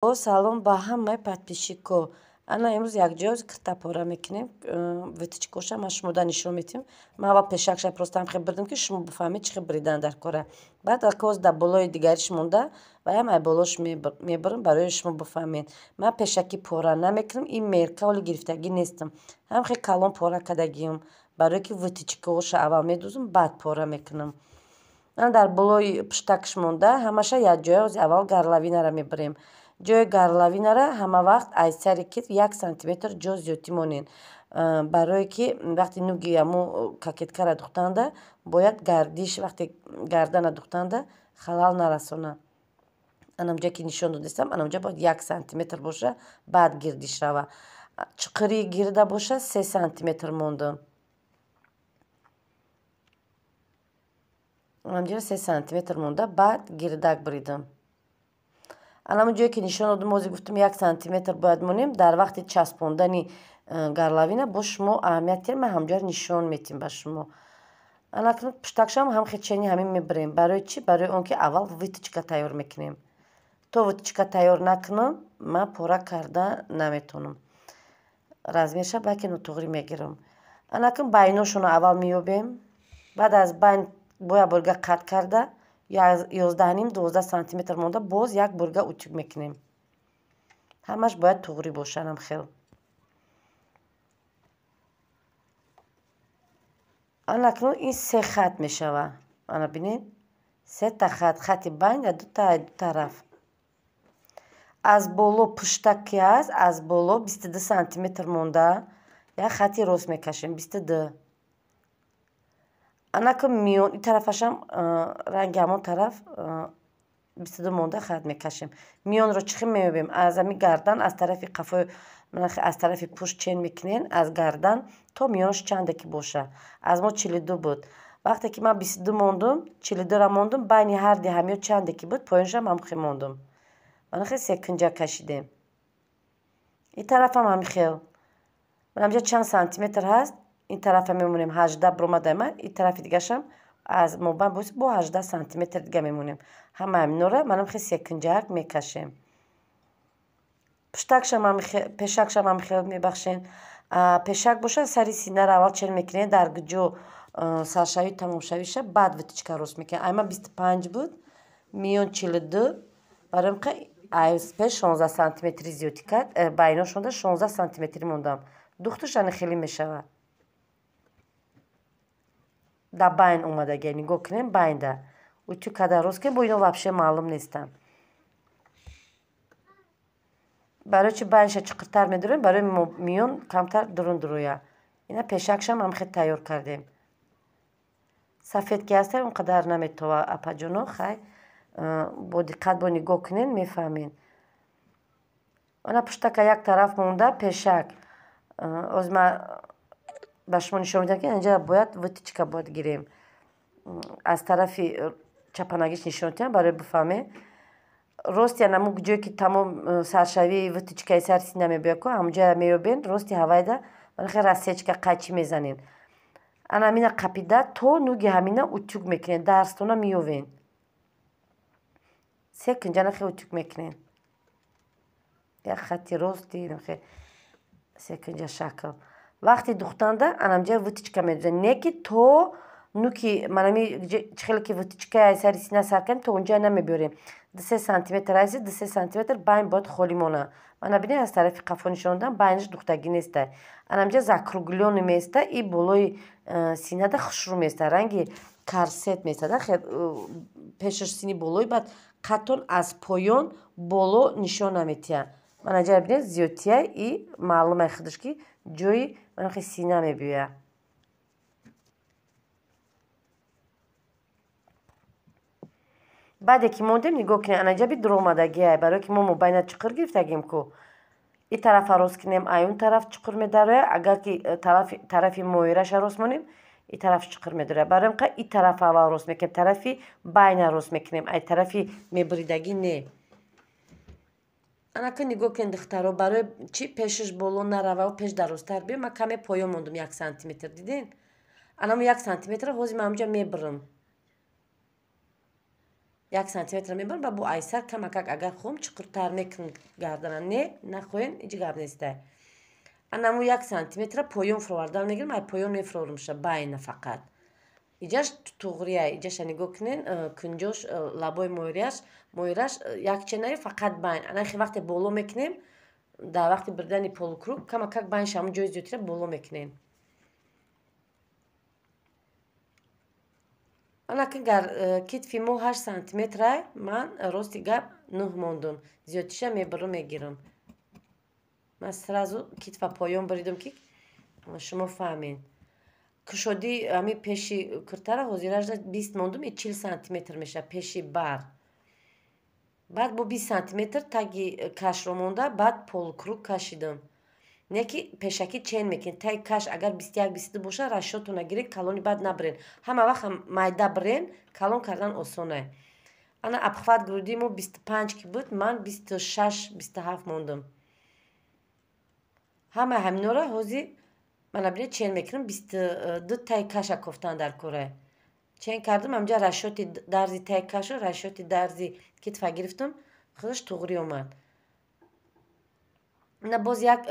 Салом ба ҳамаи подписчикҳо. Ана имрӯз якҷоя кирта пора мекунем. Выточкоша ман шумода нишон медиҳам. Ман аввал пешакша просто ҳам хел бридам, ки шумо бифаҳмед, чӣ хел бридан дар кора. Баъд акоз дар болои дигариш монда ва ям ай болош мебарам, барои шумо бифаҳмед. Ман пешакӣ пора намекунам, ин мерка ҳоли гирифтагӣ нестам. Ҳам хел калон пора кардагиам, барое ки выточкаҳоша аввал медӯзам, баъд пора мекунам. Ана дар болои пуштакш монда, ҳамаша якҷоя аввал горловинара мебарем. Ҷои горловинара ҳама вақт аз сари китф 1 сантиметр ҷо зиёдтӣ монед, барое ки вақти нуги аму кокеткара духтанда бояд гардиш, вақте гардана духтанда халал нарасона. Анамҷое ки нишон додистам, анамҷо бояд 1 сантиметр боша, баъд гирдиш рава. Чуқурии гирда боша 3 сантиметр мондам. Анамҷоро 3 сантиметр монда, баъд гирдак бридам. Анамон ҷое ки нишон додам, ҳозир гуфтам, 1 сантиметр бояд монем. Дар вақти часпондани горловина бо шумо аҳамият диҳем, ман ҳамҷоро нишон метиҳам ба шумо. Анакнун пуштакшам ҳам хечени ҳамин мебарем. Барои чӣ? Барои он ки аввал выточка тайёр мекунем. То выточка тайёр накунам, ман пора карда наметавонам. Размерша балки нотуғрӣ мегирам. Анакун байношонро аввал меёбем. Баъд аз байн бояд бурга қатъ карда, 11,5, 12 сантиметр монда, боз як бурга утюг мекунем. Ҳамаш бояд туғрӣ бошанам хел. Анакнун ин се хат мешава. Ана бинед, сета хат, хати байн дута ду тараф. Аз боло пуштак ки ҳаст, аз боло 22 сантиметр монда, як хати рост мекашем, 22. Анаку миён ин тарафашам ранги ҳамон тараф 22 монда хат мекашем. Миёнро чӣ хел меёбем? Аз ҳами гардан, аз тарафи қафои, аз тарафи пушт чен мекунем, аз гардан то миёнаш чанде ки боша. Аз мо 42 буд. Вақте ки ман 22 мондум, 42-ра мондум, байни ҳарди ҳамё чанде ки буд, поёнашам ҳам хел мондум. Мана хел секунҷа кашидем. Ин тарафам ҳами хел. Манамҷа чанд сантиметр ҳаст, ин тарафа мемонем, 18 биромада ма, ин тарафи дигашам аз мобайн бо 18 сантиметр дига мемонем. Ҳама ҳаминора манам хел секунҷаак мекашем. Пуштакшам, пешакшам ҳам хел, мебахшен. Пешак боша, сари синаро аввал чен мекунем, дар ҷо саршавӣ тамомшавиша, баъд выточка рост мекунем. Ай ман 25 буд, миён 42, барои ай пеш 16 сантиметри зиёдтӣ кард, байношонда 16 сантиметрӣ мондам. Духтуш ана хеле мешавад. Дар байн омадагия, нигоҳ кунем, байнда утюг карда рост кунем, бо ино вообще маълум нестанд. Барои чи байнша чуқуртар медорем? Барои миён камтар дурун дуроя. Ина пешакшам ҳам хел тайёр кардем. Сафед ки ҳаста, он қадар наметова, апаҷоно. Хай, бо диққат бо нигоҳ кунен, мефаҳмед. Ана пуштака як тараф монда, пешак оз ман ба шумо нишон медиҳам, ки инҷа бояд выточка бояд гирем. Аз тарафи чапанагиш нишон медиҳам, барои бифаҳмед. Рости анаму ҷое ки тамом саршавии выточкаи сари сина мебояд ку, ҳамонҷоя меёбен, рости ҳавайда хел рассечка қайчӣ мезанем. Ана ҳамина қапида то нуги ҳамина утюг мекунед, дарстона меёвен. Се кунҷана хел утюг мекунед. Як хати рости секунҷа шакл. Вақти духтанда анамҷа выточка медузем, не ки то нуки манами чихеле ки выточкаи сари сина сар кардем, то онҷа намебиёрем. 2-3 сантиметр ази, 2-3 сантиметр байн бояд холӣ монад. Мана бинед, аз тарафи қафо нишон додам, байнаш духтагӣ неста. Анамҷа закруглённый меиста и болои синада хушрӯ меиста, ранги корсет меистада. Пешаш сини болои, баъд қаттон аз поён боло нишон наметиҳад. Мана ҷа бинед, зиёдтия и маълумай худаш, ки ҷои манахе сина мебиёяд. Баъде ки мондем, нигоҳ кунед, анаҷа би дуромадагиай, барое ки мо мобайна чуқур гирифтагим ку. Ин тарафа рост кунем, ай он тараф чуқур медарояд. Агар ки тарафи моираша рост монем, ин тараф чуқур медарояд. Барои ин ин тарафа аввал рост мекунем, тарафи байна рост мекунем, ай тарафи мебуридагӣ не. Анака нигоҳ кунед, духтаро, барои чӣ пешаш боло нарававу пеш дарозтар биё, ман каме поён мондум, 1 сантиметр, диден? Анамо 1 сантиметра ҳозир ман ҳамҷа мебурам. 1 сантиметр мебарам ба бо айсар камакак агар хоҳам чуқуртар мекунам гардана. Не, нахоҳем, ҳеҷ гап нестай. Анаму 1 сантиметра поён фуровардан мегирам, ай поён мефурорумша байна фақат. Иҷаш туғрия, иҷаша нигоҳ кунен, кунҷош лабои моираш якченаю фақат байн. Анахи вақте боло мекунем, дар вақти бирдани полукруг камакак байнша ҳамун ҷои зиёдтира боло мекунем. Анаки гар китфи мо 8 сантиметрай, ман рости гап 9 мондум. Зиёдтиша мебирам мегирам. Ман сразу китфа поён буридам ки шумо фаҳмед. Кушодии ҳами пеши куртара ҳозиражда 20 мондум, и 40 сантиметр мешавад пеши бар. Баъд бо 20 сантиметр таги кашро монда, баъд полукруг кашидам. Не ки пешакӣ чен мекунед. Таги каш агар 21-22 боша, расчётона гиред, калони баъд набирен. Ҳама вақт майда бирен, калон кардан осонае. Ана обхват грудии мо 25 ки буд, ман 26-27 мондум. Ҳама ҳаминора ҳозир мана бинед чен мекунам, 22 таги каша кофтан дар кора. Чен кардам, ҳамҷа расчёти дарзи таги кашу расчёти дарзи китфа гирифтам, худаш туғрӣ омад. Ина боз як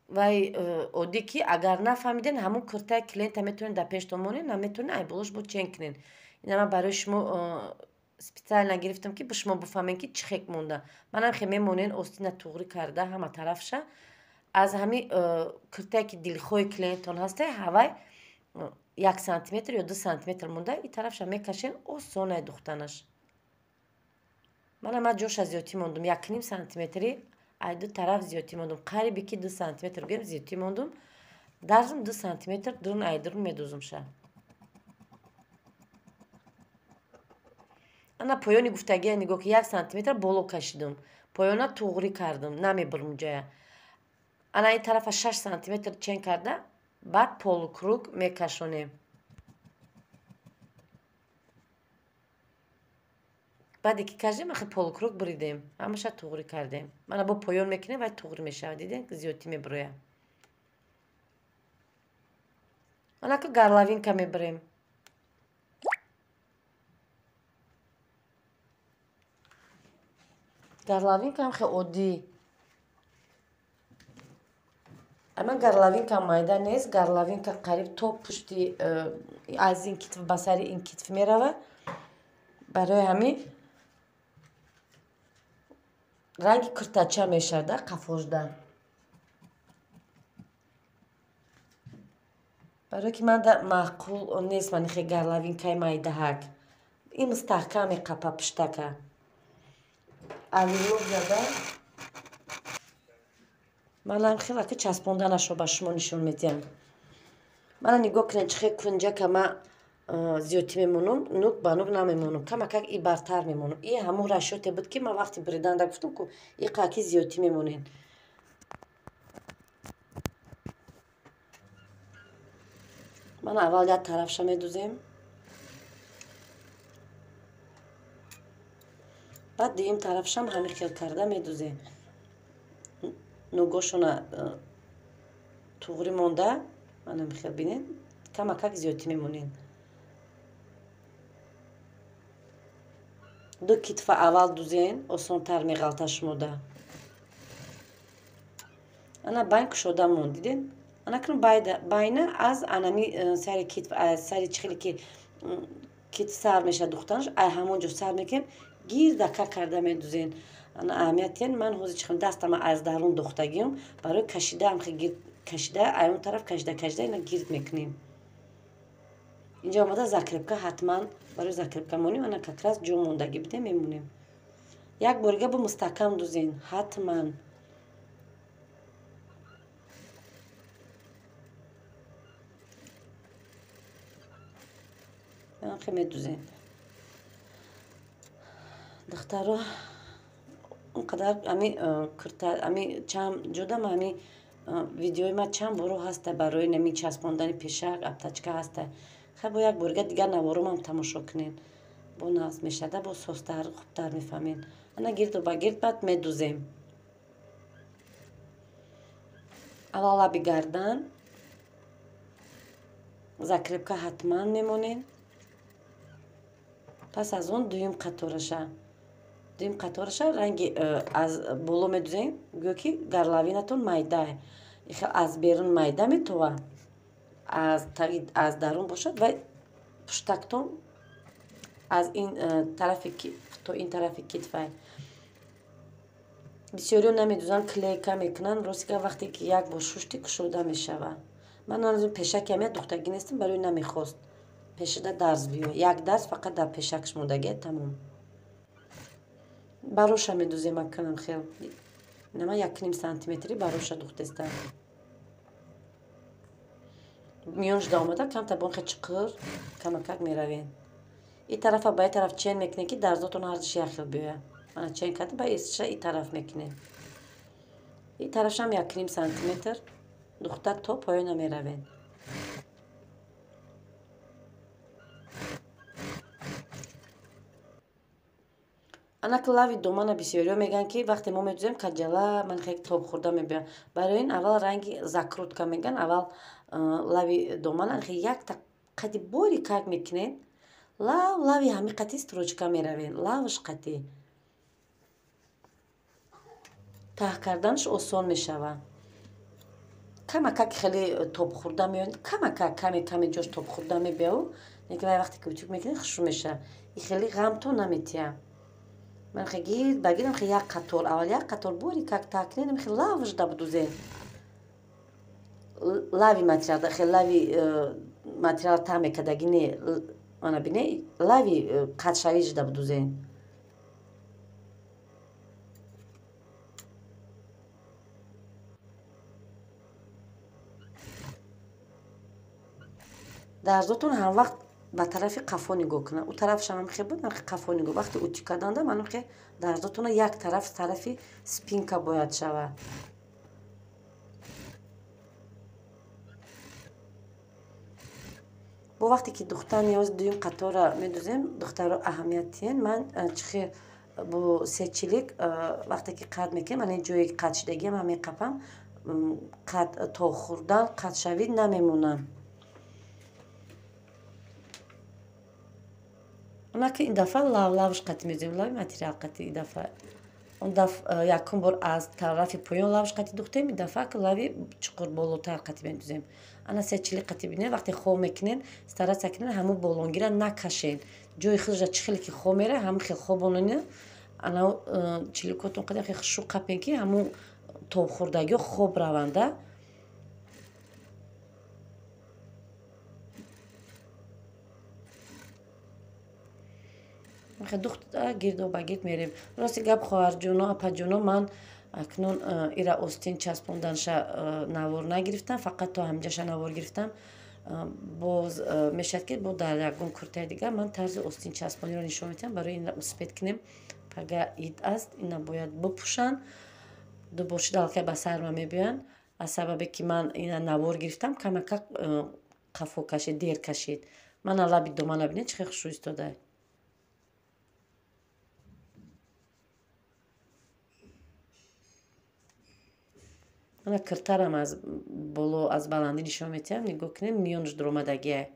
вай оддӣ ки агар нафаҳмиден, ҳамун куртаи клиента метавонед дар пештон монед, наметавонед ай болош бо чен кунед. Ина ман барои шумо специально гирифтам ки ба шумо бифаҳмед ки чӣ хек монда. Манам хе мемонен остина туғрӣ карда ҳама тарафша. Аз ҳами куртае ки дилхоҳи клиентон ҳастай, ҳавай 1 сантиметр ё 2 сантиметр монда, и тарафша мекашен, осонай духтанаш. Мана ман ҷоша зиёдтӣ мондум, 1,5 сантиметри ай ду тараф зиёдтӣ мондум. Қариби ки 2 сантиметр гӯем зиёдтӣ мондум. Дарзм 2 сантиметр дурун ай дурун медузумша. Ана поёни гуфтагия нигоҳ ки 1 сантиметр боло кашидум. Поёна туғрӣ кардум, намебурм ҷоя. Ана ин тарафа 6 сантиметр чен карда, баъд полукруг мекашонем. Баъде ки кашидем, ахи полукруг буридем, ҳамаша туғрӣ кардем. Мана бо поён мекунем, вай туғрӣ мешавад. Дидем, зиёдтӣ мебурояд. Анаку горловинка мебурем. Горловинка ҳам хеле оддӣ. Ама горловинка майда нест, горловинка қариб то пушти аз ин китф ба сари ин китф меравад. Барои ҳамин ранги куртача мешавад, қафожда. Барои ки ман маъқул нест ман хе горловинкаи майдаҳак. Ин мустаҳкам меқапа пуштака. Авилок зада манам хеле ки часпонданашро ба шумо нишон медиҳам. Мана нигоҳ кунед чӣ хел кунҷака ман зиёдтӣ мемонам, нук ба нук намемонам, камакак и бартар мемонам. И ҳамун расчёте буд ки ман вақти буриданда гуфтам ку и қаки зиёдтӣ мемонед. Мана аввал як тарафша медузем. Баъд дуюм тарафшам ҳамин хел карда медузем. Нугошона туғрӣ монда, мана хел бинед, камакак зиёдтӣ мемонед. Ду китфа аввал дузен, осонтар меғалта шумода. Ана байн кушода монд, дидед? Ана кунун байна аз анами сари китф, аз сари чӣ хеле ки китф сар мешавад духтанаш, ай ҳамон ҷо сар мекунем, гирдака карда медузен. Ана аҳамият ман ҳозир чӣ дастама аз дарун духтагиам, барои кашида ҳам гирд кашида, ай он тараф кашида кашида ина гирд мекунем. Инҷа омада закрепка ҳатман барои закрепка монем, ана как раз ҷо мондагӣ бидем мемонем. Як борига бо мустаҳкам дузен ҳатман. Хе медузен. Духтаро он қадар ами курта ами чанд ҷудам ами видеои ма чанд боро ҳаста барои нами часпондани пешак, аптачка ҳаста. Хай бо як борига дигар наворомам тамошо кунед. Бо нағз мешада, бо созтар, хубтар мефаҳмед. Ана гирду ба гирд баъд медузем. Аввал лаби гардан, закрепка ҳатман мемонед. Пас аз он дуюм қатораша ранги аз боло медузем, гӯё ки горловинатон майдае. Аз берун майда метова, аз дарун бошад ва пуштактон аз ин тарафи то ин тарафи китфай. Бисёриҳо намедузанд, клейка мекунанд. Рости гап, вақте ки як бор шушти, кушода мешавад. Ман ҳанӯз пешаки ҳам духтагӣ нестам, барои намехост пешада дарз биё. Як дарз фақат дар пешакш мондагия, тамом. Бароша медузем акунам хел. Нама 1,5 сантиметри бароша духтестам. Миёнш да омада камта бонхе чиқир камакак меравем. И тарафа ба и тараф чен мекунем, ки дарзотон ҳарзиш як хел биёяд. Мана чен карда ба иша и тараф мекунем. И тарафшам 1,5 сантиметр духта то поёна меравем. Анаки лави домана бисёриҳо мегӯянд, ки вақте мо медузем, каҷала ман хеле тоб хӯрда мебиёяд. Барои ин аввал ранги закрутка мегӯянд, аввал лави домана якта қади бори как мекунед, лав лави ҳами қати строчка меравед, лавш қати. Таҳ карданаш осон мешавад. Камакак хеле тоб хӯрда меояд, камакак каме каме ҷош тоб хӯрда мебиёяд, лекин вай вақте ки утюг мекунед хушу мешавад. И хеле ғамто наметиҳад. Ман хе гирд ба гирдам, хе як қатор, аввал як қатор бори как таҳ кунед, хе лавш да будузед. Лави материал, хе лави материал таҳ мекардаги не, мана бине, лави қатшавиш да будузед. Дарзотон ҳамвақт ба тарафи қафо нигоҳ кунад. У тарафшам ҳам хе буд, хе қафо нигоҳ. Вақте утюг карданда манам хе дарзотона як тараф тарафи спинка бояд шавад. Бо вақте ки духтар ниёз дуюм қатора медузем, духтаро аҳамият диҳен. Ман чихе бо сечилик вақте ки қад мекунем, ана ҷои қад шидагиам ҳам меқапам, қад то хӯрдан қадшавӣ намемонам. Онаки ин дафъа лав-лавш қати медузем, лави материал қати ин дафъа. Он дафъа якум бор аз тарафи поён лавш қати духтем, ин дафъа ки лави чуқур болотар қати медузем. Ана сечили қати бинед, вақте хоб мекунед, стараться кунед ҳамун болонгира накашед. Ҷои худша чӣ хеле ки хоб мера, ҳамун хел хобононед. Ана чиликотон қадар хел хушу қапен, ки ҳамун тобхӯрдагиҳо хоб раванда. Духта гирдо ба гирд мерем. Рости гап, хоҳарҷоно, апаҷоно, ман акнун ира остин часпонданша навор нагирифтам, фақат то ҳамҷаша навор гирифтам. Боз мешавад, ки бо дар ягон куртаи дигар ман тарзи остин часпониро нишон медиҳам, барои инра успеть кунем. Пага ид аст, ина бояд бипӯшанд. Ду бор шуда аллакай ба сарма мебиёянд. Аз сабабе ки ман ина навор гирифтам, камакак қафо кашид, дер кашид. Мана лаби домана бинед, чӣ хел хушрӯ истода. Мана киртарам аз боло, аз баландӣ нишон медиҳам, нигоҳ кунед, миёнаш дуромадагия.